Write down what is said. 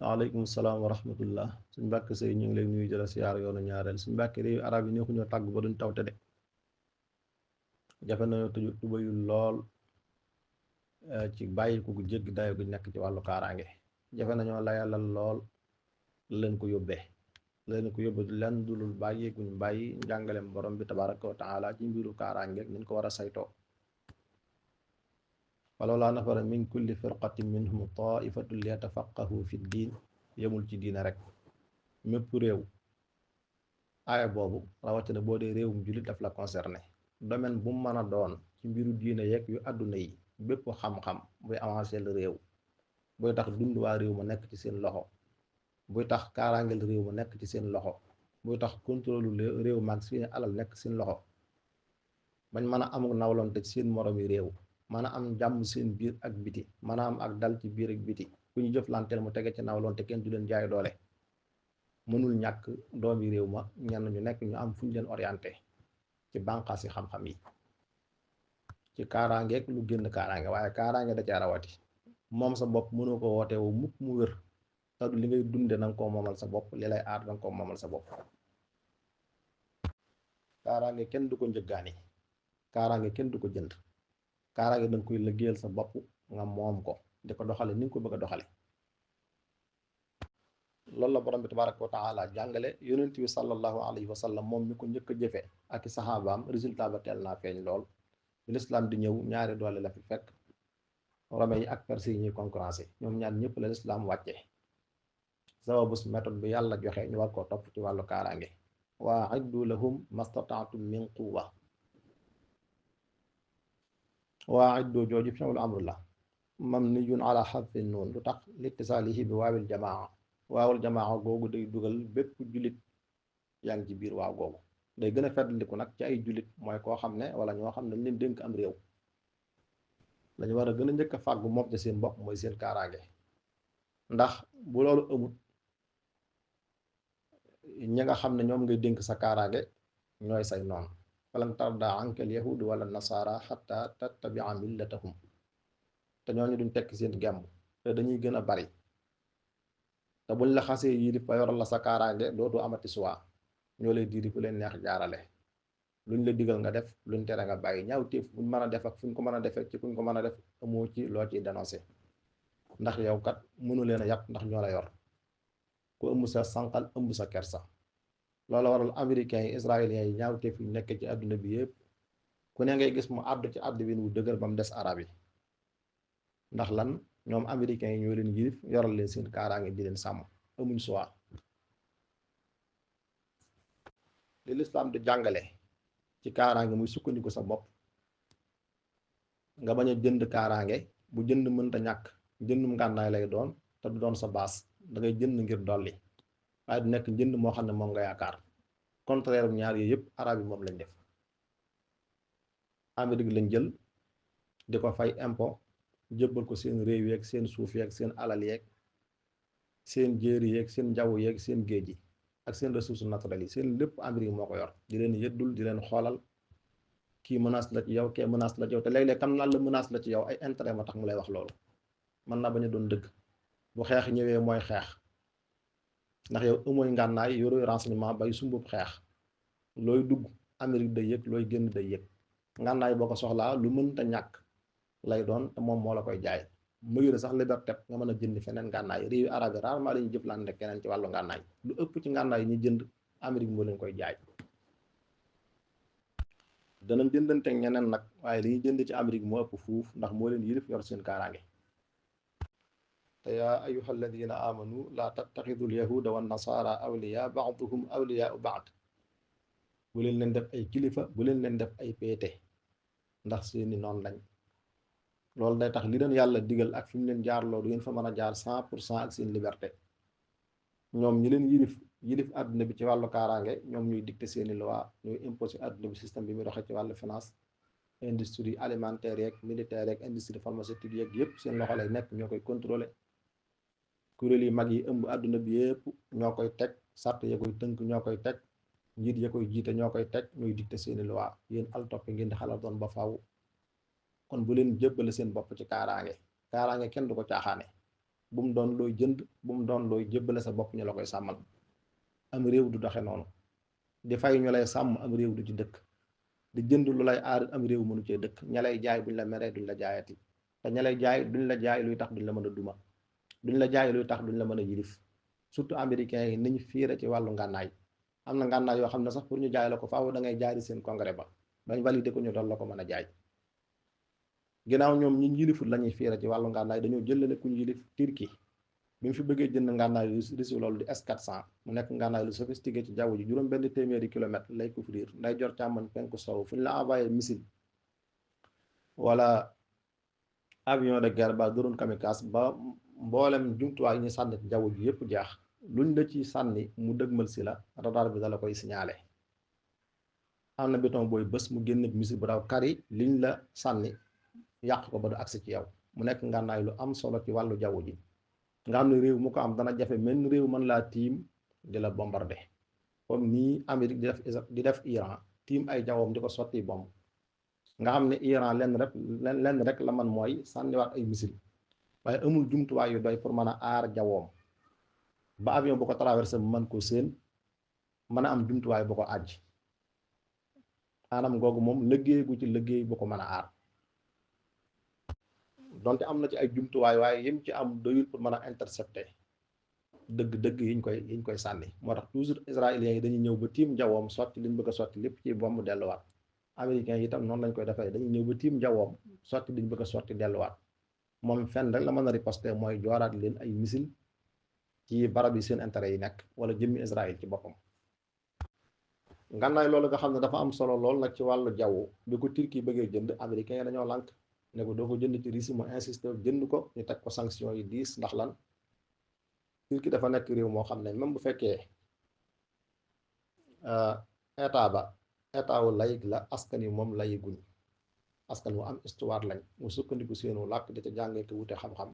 waaleykum salaam wa rahmatullah suñ mbàkk sëy ñu ngi lay nuyu jëla siyaar yoonu ñaareel suñ mbàkk réew arab yi neexu ñoo tàgg ba duñ tawte de jafe nañoo tubayul lool ci bàyyi ko gu jéggi dayo gu nekk ci wàllu kaaraange jafe nañoo layalal lool leen ko yóbbee leen ko yóbbee du leen dulul bàyyi guñ bàyyi njàngaleem borom bi tabaraka wa taala ci mbiru kaaraange niñ ko war a saytoo falawlaa nafara min kulli firqatin minhum taifatun liyatafaqahu fi diin yemul ci diine rek mépp réew aaya boobu rawatina boo dee réewum jullit daf la concerné domaine bu mu mën a doon ci mbiru diine yeeg yu àdduna yi bépp xam-xam buy avancé le réew buy tax dund waa réew ma nekk ci seen loxo buy tax kaaraangeel réew ma nekk ci seen loxo buy tax contrôle réew maag seeni alal nekk seen loxo bañ mën a amuk nawlonte ci seen moromi réew mën a am jàmm seen biir ak biti mën a am ak dal ci biir ak biti ku ñu jëflanteel mu tege ci nawlonte kenn du leen jaay doole mënul ñàkk doomi réew ma ñenn ñu nekk ñu am fu ñu leen orienté ci bànqaas yi xam-xam yi ci kaaraangeeg lu génn kaaraange waaye kaaraange da ca rawati moom sa bopp mënoo ko woote wu mukk mu wér te du li ngay dunde danga koo moomal sa bopp li lay aar danga koo moomal sa bopp kaaraange kenn du ko njëggaani kaaraange kenn du ko jënd kaaraange danga koy liggéeyal sa bopp nga moom ko di ko doxale ni nga ko bëgg a doxale loolu la borom bi tabaraka wa taala jàngale yonent bi sallallahu alayhi wa sallam moom mi ko njëkk a jëfe ak i saxaabaam résultat ba teel naa feeñ lool bi lislaam di ñëw ñaari doole la fi fekk rome yi ak perse yi ñuy concurrencé ñoom ñaar ñëpp la lislaam wàcce sababus méthode bi yàlla joxe ñu war koo topp ci wàllu kaaraange waa iddu lahum mastataatum min quwa waa iddu jooju fi'lu amru la mabniyun ala xadfi nuun lu tax littisaalihi bi waawil jamaa waawul jamaa googu day dugal bépp jullit yaa ngi ci biir waaw googu day gën a feddliku nag ci ay jullit mooy koo xam ne wala ñoo xam ne leen dénk am réew lañu war a gën a njëkk a fàggu moom ci seen bopp mooy seen kaaraange ndax bu loolu amut ñi nga xam ne ñoom ngay dénk sa kaaraange ñooy say noon falan tarda anka al yahud wala nasara xatta tattabia millatahum te ñooñu duñ tekk seen gemb te dañuy gën a bari te buñ la xasee yilif ba yoral la sa kaaraange dootu amati suwaa ñoo lay diiri fu leen neex jaarale luñ la digal nga def luñ tere nga bàyyi ñaaw téef buñ mën a def ak fuñ ko mën a defee ci fuñ ko mën a def amoo ci loo ciy dénoncé ndax yow kat mënu leen a yàpp ndax ñoo la yor ku ëmb sa sànqal ëmb sa kersa loolu waral américains yi israéliens yi ñaaw téef yi nekk ci àdduna bi yëpp ku ne ngay gis mu àddu ci àddu win wu dëgër ba mu des arab yi ndax lan ñoom américains yi ñoo leen yilif yoral leen seen kaaraange di leen sàmm amuñ suwaa li lislaam di jàngale ci kaaraange muy sukkandiku sa bopp nga bañ a jënd kaaraange bu jënd mënta ñàkk jëndum ngànnaay lay doon te du doon sa baas da ngay jënd ngir dolli waaye du nekk jënd moo xam ne moom nga yaakaar contraire ñaar yooyu yëpp arab yi moom lañ def Amérique lañ jël di ko fay impôt jébbal ko seen réew yeeg seen suuf yeeg seen alal yeeg seen jéeri yeeg seen jaww yeeg seen géej yi ak seen ressources naturelles yi seen lépp Amérique moo ko yor di leen yëddul di leen xoolal kii menace la ci yow kee menace la ci yow te léeg-léeg kam naan la menace la ci yow ay intérêt ma tax mu lay wax loolu mën naa bañ a doon dëgg bu xeex ñëwee mooy xeex ndax yow amooy ngànnaay yorooy renseignement bay sumbub xeex looy dugg Amérique day yëg looy génn day yëg ngànnaay boo ko soxlaa lu mënta ñàkk lay doon te moom moo la koy jaay mëyure sax liberté nga mën a jënd feneen ngànnaay réewi arab yi rarement la ñuy jëflante keneen ci wàllu ngànnaay lu ëpp ci ngànnaay yi ñu jënd Amérique moo leen koy jaay danañ jëndante ñeneen nag waaye li ñuy jënd ci Amérique moo ëpp fuuf ndax moo leen yilif yor seen kaaraange te yaa ayuha alladina amanu laa tattaxidu alyahuda wa nasara awliya baaduhum awliyaau baad bu leen leen def ay kilifa bu leen leen def ay péete ndax seeni noonu lañ loolu day tax li leen yàlla digal ak fi mu leen jaarloo du ngeen fa mën a jaar 100% ak seen liberté ñoom ñi leen yilif àdduna bi ci wàllu kaaraange ñoom ñuy dicté seeni loi ñuy imposé àdduna bi système bi muy doxee ci wàllu finance industrie alimentaire yeeg militaire yeeg industrie pharmaceutique yeeg yëpp seen loxo lay nekk ñoo koy contrôler kuréel yi mag yi ëmb àdduna bi yëpp ñoo koy teg sart ya koy tënk ñoo koy teg njiit ya koy jiite ñoo koy teg ñuy dicté seeni loi yéen al topp ngeen di xalal doon ba faaw kon bu leen jébbale seen bopp ci kaaraange kenn du ko caaxaane bu mu doon looy jënd bu mu doon looy jébbale sa bopp ñu la koy sàmmal. am réew du doxe noonu. di fay ñu lay sàmm am réew du ci dëkk. di jënd lu lay aar am réew mënu cee dëkk. ña lay jaay buñ la meree duñ la jaayati. te ña lay jaay duñ la jaay luy tax duñ la mën a duma. duñ la jaay luy tax duñ la mën a yilif. surtout américains yi niñ fiire ci wàllu ngànnaay. am na ngànnaay yoo xam ne sax pour ñu jaay la ko faaw da ngay jaari seen congrès ba bañ validé ko ñu doon la ko mën a jaay. ginnaaw ñoom ñi yilifut la ñuy fiire ci wàllu ngànnaay dañoo jëlale ku ñu yilif Turquie bi mu fi bëggee jënd ngànnaay Russie loolu di S-400 mu nekk ngànnaay lu sophistiqué ci jaww ji juróom benn téeméeri kilomètre lay couvrir nday jor càmmoñ penku sow fu ñu la envoyé missile wala avion de guerre ba drone kamikaze ba mboolem jumtuwaay yi ñu sànni ci jaww ji yëpp jeex luñ la ci sànni mu dëgmal si la radar bi dala koy signalé. am na béton booy bés mu génn missile bu daw kari liñ la sànni yàq ko ba du agsi ci yow mu nekk ngànnaay lu am solo ci wàllu jaww ji nga xam ne réew mu ko am dana jafe menn réew mën laa tiim di la bombardé comme nii Amérique di def Iran tiim ay jawwam di ko sotti bomb nga xam ne Iran lenn rek la man mooy sànniwaat ay missile waaye amul jumtuwaay yu doy pour mën a aar jawwoom ba avion bu ko traversé mu mën ko séen mën a am jumtuwaay bu ko àjj anam googu moom liggéey gu ci liggéey bu ko mën a aar donte am na ci ay jumtuwaay waaye yim ci am doyul pour mën a intercepter dëgg-dëgg yiñ koy sànni moo tax toujours israéliens yi dañuy ñëw ba tiim jawwoom sotti liñ bëgg a sotti lépp ci bomb delluwaat américains yi itam noonu lañ koy defee dañuy ñëw ba tiim jawwoom sotti liñ bëgg a sotti delluwaat moom fenn rek la mën a riposter mooy jooraat leen ay missile ci barab yi seen intérêt yi nekk wala jëmmi Israël ci boppam. ngànnaay loolu nga xam ne dafa am solo lool nag ci wàllu jaww bi ko Turquie bëggee jënd américains yi dañoo lànk ne ko doo ko jënd ci Russie mu insisté jënd ko ñu teg ko sanction yi diis ndax lan Turquie dafa nekk réew moo xam ne même bu fekkee état wu layig la askan yi moom layiguñ askan wu am histoire lañ mu sukkandiku seenu làkk di ca jàngee ko wute xam-xam